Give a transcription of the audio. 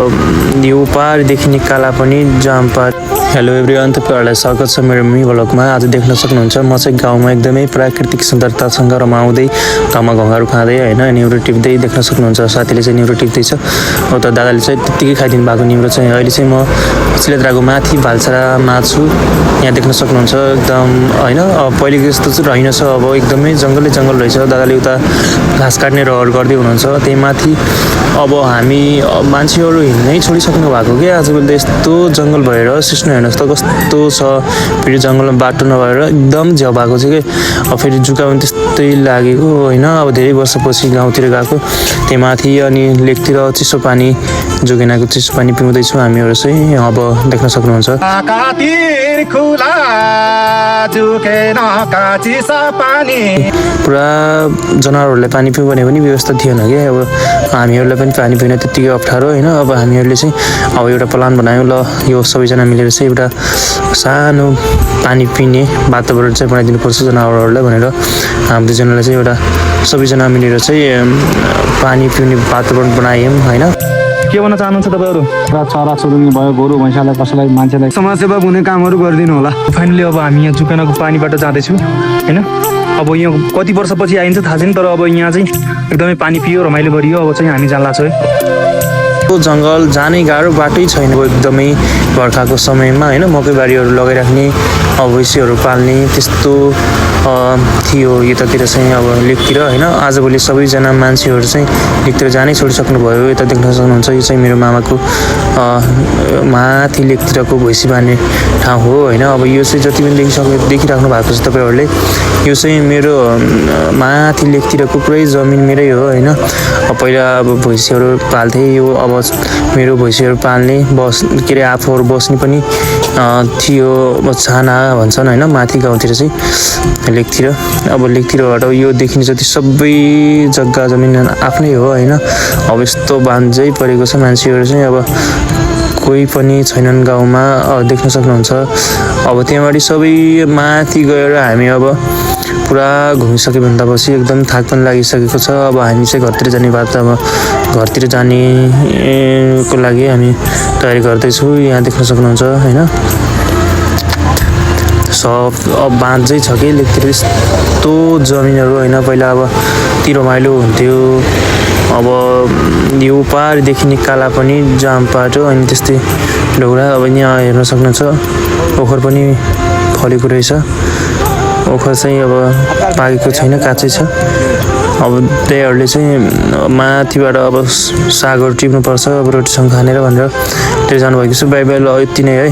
यो पारदेखि निकाला पनि जामपार। हेलो एभ्रिवान, तपाईँहरूलाई स्वागत छ मेरो मिनी भ्लगमा। आज देख्न सक्नुहुन्छ म चाहिँ गाउँमा एकदमै प्राकृतिक सुन्दरतासँग रमाउँदै घाममा घँगाहरू खाँदै होइन निहुरो टिप्दै देख्न सक्नुहुन्छ। साथीले चाहिँ निहुरो टिप्दैछ, उता दादाले चाहिँ त्यत्तिकै खाइदिनु भएको निहुरो चाहिँ। अहिले चाहिँ म चिलेद्राको माथि भाल्सामा छु। यहाँ देख्न सक्नुहुन्छ एकदम होइन पहिलेको जस्तो चाहिँ रहेन छ, अब एकदमै जङ्गलै जङ्गल रहेछ। दादाले उता घाँस काट्ने रहर गर्दै हुनुहुन्छ त्यही माथि। अब हामी मान्छेहरू हिँड्नै छोडिसक्नु भएको क्या आजकल त। यस्तो जङ्गल भएर सिस्नो हेर्नुहोस् त कस्तो छ। फेरि जङ्गलमा बाटो नभएर एकदम झ्याउ भएको छ कि। अब फेरि जुका पनि त्यस्तै लागेको होइन। अब धेरै वर्षपछि गाउँतिर गएको त्यही माथि अनि लेकतिर चिसो पानी जोगेनाको चिसो पानी पिउँदैछौँ हामीहरू चाहिँ। अब देख्न सक्नुहुन्छ पुरा जनावरहरूलाई पानी पिउँ भने पनि व्यवस्था थिएन क्या। अब हामीहरूलाई पनि पानी पिउन त्यत्तिकै अप्ठ्यारो होइन। अब हामीहरूले चाहिँ अब एउटा प्लान बनायौँ, ल यो सबैजना मिलेर चाहिँ एउटा सानो पानी पिउने वातावरण चाहिँ बनाइदिनुपर्छ जनावरहरूलाई भनेर हामी दुईजनालाई चाहिँ एउटा सबैजना मिलेर चाहिँ पानी पिउने वातावरण बनायौँ होइन। के भन्न चाहनुहुन्छ तपाईँहरू? चरा चुरुङ्गी भयो, गोरु भैँसालाई कसैलाई मान्छेलाई समाजसेवा हुने कामहरू गरिदिनु होला। फाइनली अब हामी यहाँ जुकानाको पानीबाट जाँदैछौँ होइन। अब यहाँ कति वर्षपछि आइन्छ थाहा छैन, तर अब यहाँ चाहिँ एकदमै पानी पियो, रमाइलो गरियो। अब चाहिँ हामी जान लाग्छौँ है। जङ्गल जाने गाह्रो बाटै छैन एकदमै। बर्खाको समयमा होइन मकै बारीहरू लगाइराख्ने, भैँसीहरू पाल्ने त्यस्तो थियो यतातिर चाहिँ। अब लेकतिर होइन आजभोलि सबैजना मान्छेहरू चाहिँ लेकतिर जानै छोडिसक्नु भयो। यता देख्न सक्नुहुन्छ यो चाहिँ मेरो मामाको माथि लेकतिरको भैँसी बाँध्ने ठाउँ हो होइन। अब यो चाहिँ जति पनि देखिराख्नु भएको छ तपाईँहरूले, यो चाहिँ मेरो माथि लेकतिरको पुरै जमिन मेरै हो होइन। पहिला अब भैँसीहरू पाल्थेँ, यो अब मेरो भैँसीहरू पाल्ने के अरे आफूहरू बस्ने पनि थियो छाना भन्छन् होइन माथि गाउँतिर चाहिँ लेकतिर। अब लेकतिरबाट यो देखिने जति सबै जग्गा जमिन आफ्नै हो होइन। अब यस्तो बान्झै परेको छ, मान्छेहरू चाहिँ अब कोही पनि छैनन् गाउँमा देख्न सक्नुहुन्छ। अब त्यहाँबाट सबै माथि गएर हामी अब पुरा घुमिसक्यो भन्दापछि एकदम थाक पनि लागिसकेको छ। अब हामी चाहिँ घरतिर जाने बात, अब घरतिर जानेको लागि हामी तयारी गर्दैछौँ। यहाँ देख्न सक्नुहुन्छ होइन सब अब बाँझै छ कि लेकतिर यस्तो जमिनहरू होइन। पहिला अब ती रमाइलो हुन्थ्यो। अब यो पारदेखि निकाला पनि जामपाटो अनि त्यस्तै ढौरा। अब यहाँ हेर्न सक्नुहुन्छ ओखर पनि फलेको रहेछ। ओखर चाहिँ अब पाकेको छैन, काँचै छ। अब त्यहीहरूले चाहिँ माथिबाट अब सागहरू टिप्नुपर्छ अब रोटीसँग खानेर भनेर त्यही जानुभएको छ। बाई बाई, ल यति नै है।